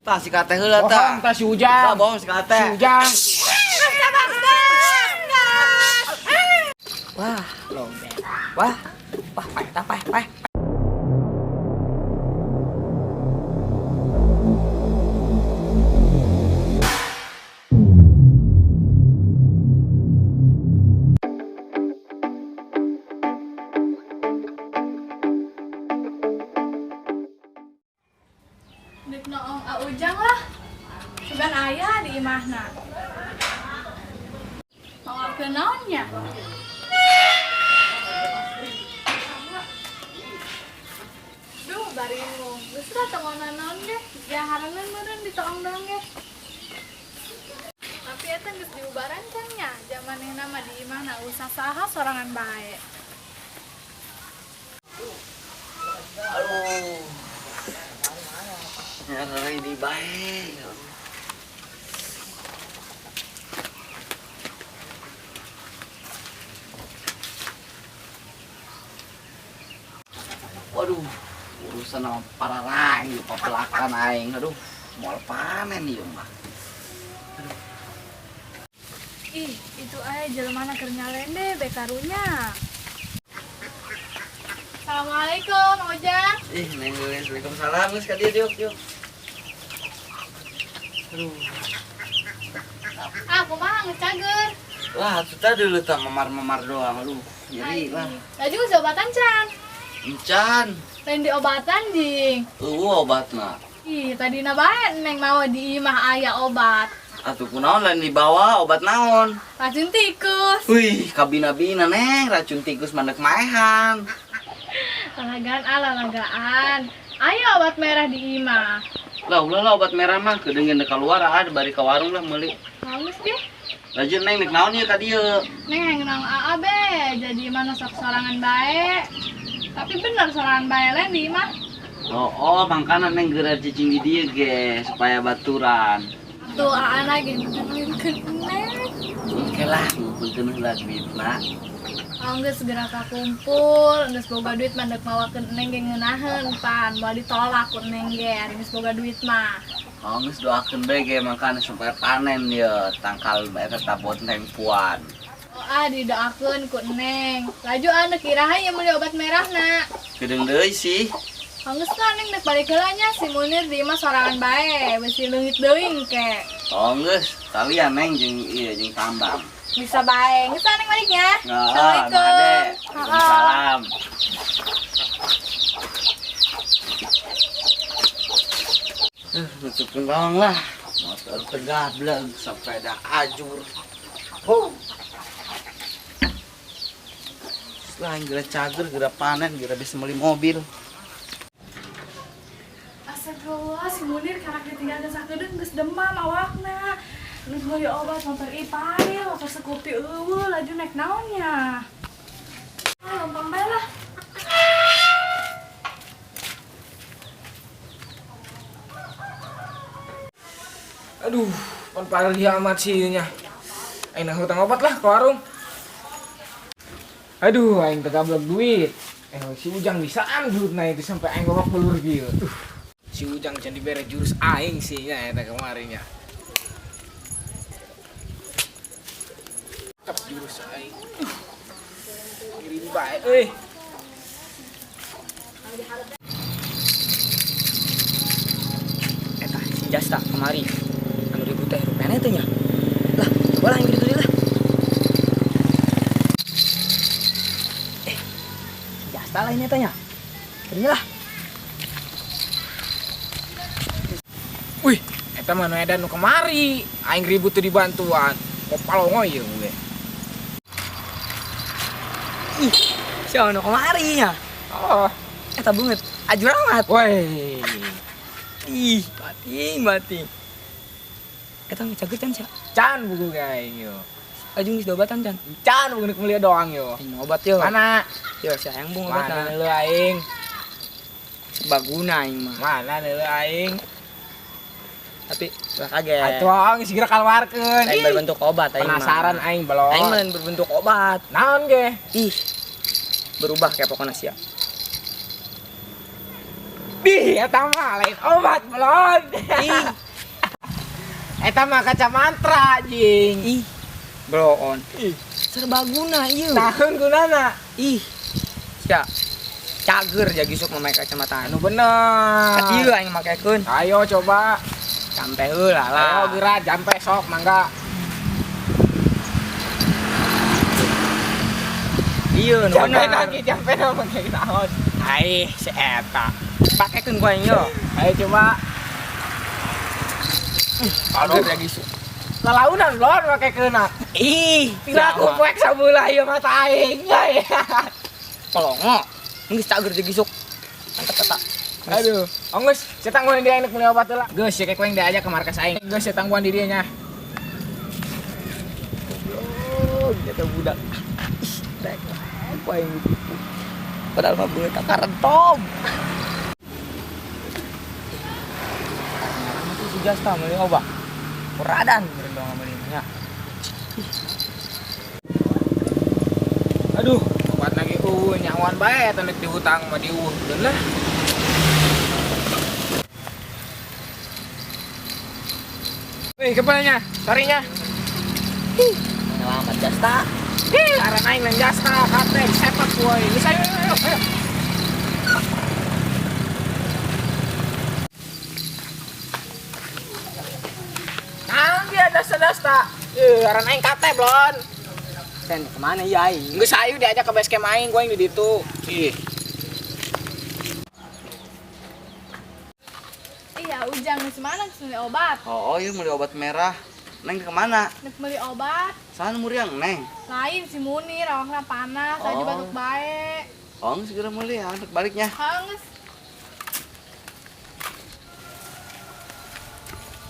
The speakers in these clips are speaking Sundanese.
Tah si kate heula tah. Bohong tah si Ujang. Tah bohong si kate. Si Ujang. Wah, lombe. Wah, wah, pah, tah, pah, pah. Dek noong A Ujang lah. Sugan aya di imahna. Mawakeun naonnya? Duh, baringung. Geus lah tong naon ge. Ya hareungeun meureun ditoong doang ge. Tapi eta geus diubaran can nya. Jamanehna mah di imahna usah saha sorangan bae. Aduh. Nyeri di bae. Waduh, urusan sama para raing, pepelakan aing. Aduh, moal panen ieu mah. Ih, itu aya jelema keur nyalende be karunya. Assalamualaikum, Mang Ujang. Ih, Neng Lilis, waalaikumsalam. Geus ka dieu, diuk, diuk. Aduh. Ah, kumaha geus cager? Lah, atuh tadi dulu tah memar-memar doang. Aduh, nyeri lah. Laju geus diobatan can. Encan. Lain diobatan jing. Eueuh obatna. Ih, tadina bae Neng mau di imah aya obat. Atuh kunaon lain dibawa obat naon? Racun tikus. Wih, kabina-bina Neng, racun tikus mandek maehan. Lalagaan ah, lalagaan. Ayo obat merah di imah. Lah ulah lah obat merah mah kedengeun deuk keluar ah bari ka warung lah meuli. Bagus deh. Laju Neng nek naon ieu ka dieu? Neng yang kenal AA be, jadi mana sok sorangan bae. Tapi bener sorangan bae lain di imah. Oh, oh mangkana Neng geura cicing di dieu ge supaya baturan. Tuh AA lagi ngumpulkeun Neng. Oke lah, ngumpulkeun heula duitna. Oh, geus segera kakumpul, geus boga duit mah deuk mawakeun Neng ge ngeunaheun pan, moal ditolak ku Neng ge ari geus boga duit mah. Oh, geus doakeun bae ge mangkana supaya panen ye tangkal eta tabot Neng puan. Oh, ah didoakeun ku Neng. Laju ah neuk iraha ieu meuli obat merahna. Kedeung deui sih. Oh, geus lah Neng deuk balik heula nya si Munir di imah sorangan bae, bisi leungit deui engke. Oh, geus kalian Neng jeung ieu jeung tambang. Bisa bae. Geus lah Neng baliknya. Nah, Assalamualaikum. Ade. Waalaikumsalam. Nutupin bawang lah. Motor tegableng, sepeda ajur. Huh. Setelah geura cager, geura panen, geura bisa beli mobil. Astagfirullah, si Munir karak ditinggalkeun sakedeung geus demam awakna. Geus meuli obat motor ipail, motor Scoopy eueuh, laju naik naonnya. Ah, lempang bae lah. Aduh, pan parah amat sih nya. Aing nang hutang obat lah ke warung. Aduh, aing tegablek duit. Si Ujang bisaan duitna itu sampai aing babak belur kieu. Duh, si Ujang can dibere jurus aing sih nya eta kamari nya. Tetep jurus aing. Duh. Ngiri bae euy. Eta si Jasta kemari. Anu ribut teh rupana teh nya. Lah, coba lah yang gitu lah. Si Jasta lah ini teh nya. Ini lah. Wih, eta mah nu edan nu kemari. Aing ribut tuh dibantuan. Kok palongo ieu gue. Ih, si anu kemari nya. Oh. Eta banget. Ajur amat. Woi. Ih, bating, bating. Eta ngecaget can sia. Can buku aing yo. Laju geus diobatan can. Can buku nek meuli doang yo. Aing mau obat yo. Mana? Yo si hayang bung obat. Mana lu aing? Sebaguna aing mah. Mana lu aing? Tapi ulah kaget. Atuh aing segera keluarkeun. Aing berbentuk obat aing mah. Penasaran aing belum. Aing mah berbentuk obat. Naon ge? Ih. Berubah kayak pokoknya sia. Bih, eta mah lain obat belon. Ih, Eta mah kaca mantra jing. ih. Bloon. Ih. Serbaguna ieu. Tahun gunana. Ih. Sia. Cager jadi sok memakai kacamata Anu bener. Ka dieu aing makekeun. Ayo coba. Sampai heula lah. Ayo geura jampe sok mangga. Ieu nu Jampe bener. lagi, jampe lagi kita awas. Aih, si eta. Pakekeun ku aing yo. Ayo coba. Cager jadi sok. Lalaunan belon make keuna. Ih, Piraku poek sabelah ieu mata aing. Pelongo. Geus cager jadi sok. Mantep eta. Aduh, oh geus, saya tangguhan dia aing meuli obat heula. Geus, ya kayak diajak ke markas aing. Geus, saya tangguhan di dieu nya. Goblok, eta budak. Ih, rek ku aing ditipu. Padahal mah beungeut karentom. Itu si Jasta meuli obat. Kuradan meureun doang meuli nya. Aduh, obat lagi eueuh nyawan bae eta nek dihutang mah dieuweuhkeun lah. Wih, kepalanya, sarinya. Selamat Jasta. Ih, aran aing lain jasta, kate sepak woi. Geus ayo, ayo, ayo. Nah, dia dasta-dasta. Eh, aran aing kate, blon. Sen kemana ya aing? Geus ayo diajak ke base camp aing, gua yang di ditu. Ih. Iya, Ujang geus mana geus meuli obat? Oh, iya meuli obat merah. Neng kemana? Nek meuli obat. Sana muriang, Neng. Lain si Munir awakna panas, aja Oh. batuk bae. Oh, segera meuli ya, untuk baliknya. Heeh, geus.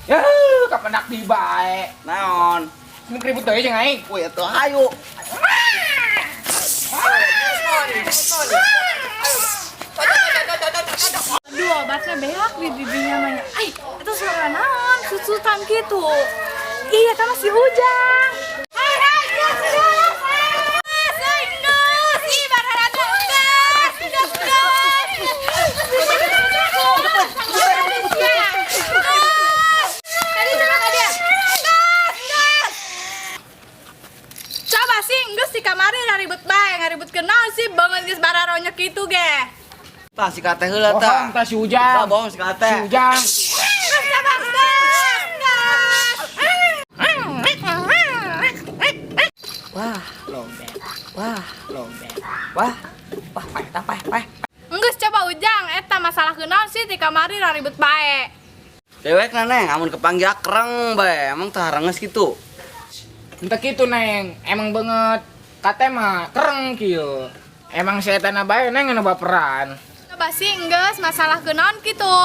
Ya, kapendak di bae. Naon? Ini ribut deui jeung aing. Wih, atuh ayo. Aduh, obatnya beak di didinya mah nya. Ai, itu suara naon? Susutan gitu. Iya, kan masih Ujang. Hai, hai, geus, geus. Geus, euy, geus. Ih, bararatu geus. Geus, geus. Tadi coba ka dia. Geus, geus. Coba sih, geus di kamari ribut bae, ngaribut kenal sih banget geus bararonyok kitu ge. Tah si kate heula Bohong tah. tah si Ujang. Tah bohong si kate. Si Ujang. Geus coba, geus, geus. Wah, lobet. Wah, lobet. Wah, wah, pah, tah, pah, pah. Enggeus coba Ujang, eta masalah kunaon sih di kamari ribut bae. Dewek na Neng, amun kepanggil kereng bae, emang tah renges gitu. Entah kitu Neng, emang banget kate mah kereng kieu. Emang setan bae Neng anu baperan. Coba sih enggeus masalah kunaon kitu.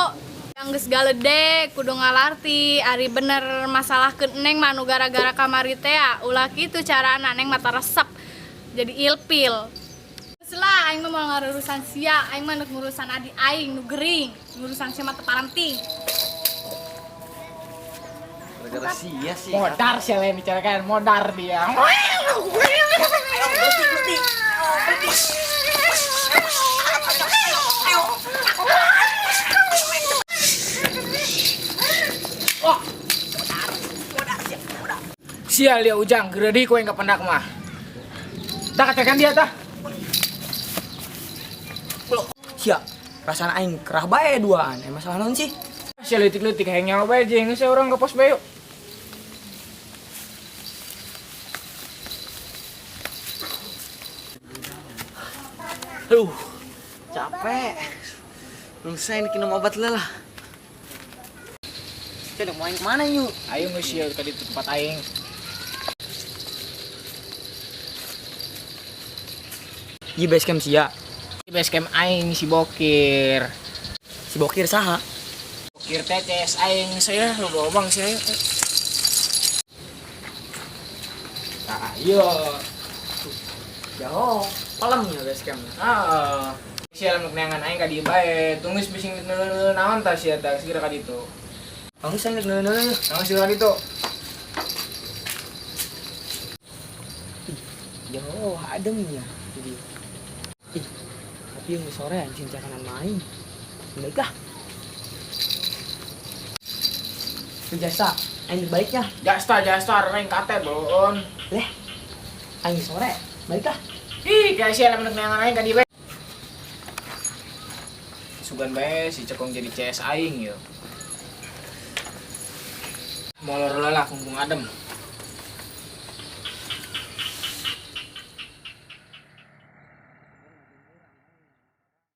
Enggeus galede kudu ngalarti, ari bener masalah ke Neng mah nu gara-gara kamari teh ya, ulah kitu carana Neng mata resep. Jadi ilpil. Geus lah aing mah moal ngarurusan sia, aing mah neuk ngurusan adi aing nu gering, ngurusan sia mah teu paranting. Gara-gara sia sih. Modar sih lain bicarakan, modar dia. Sial dia Ujang, geredi kowe yang kependak mah. Tah katakan dia tah. Sia, perasaan aing kerah bae duaan. Masalah naon sih? Sia leutik-leutik hayang nyawa bae jeung geus urang ke pos bae yuk. Aduh, capek. Selesai ini minum obat lah. Sia, mau aing kemana yuk? Ayo geus sia tadi tempat aing. Ieu base camp sia. Base camp aing si Bokir. Si Bokir saha? Bokir teh CS aing saya lu bang sih ayo. Nah, ayo. Jauh, pelemnya base camp. Ah, sia lamun neangan aing ka dieu bae. Tunggu bising neuleuh naon tah sia tah segera ka ditu. Bang saya neuleuh. Naon segera ka ditu. Jauh, adem ya. Jadi, ih, tapi yang sore anjing cakanan main. Baik ah. Jasa, aing baiknya. Jasta jasta reng kate boon. Leh. Aing sore, baik ah. Ih, kayak sih anak neangan aing ka dieu bae. Sugan bae si Cekong jadi CS aing yo. Molor lah kumpung adem.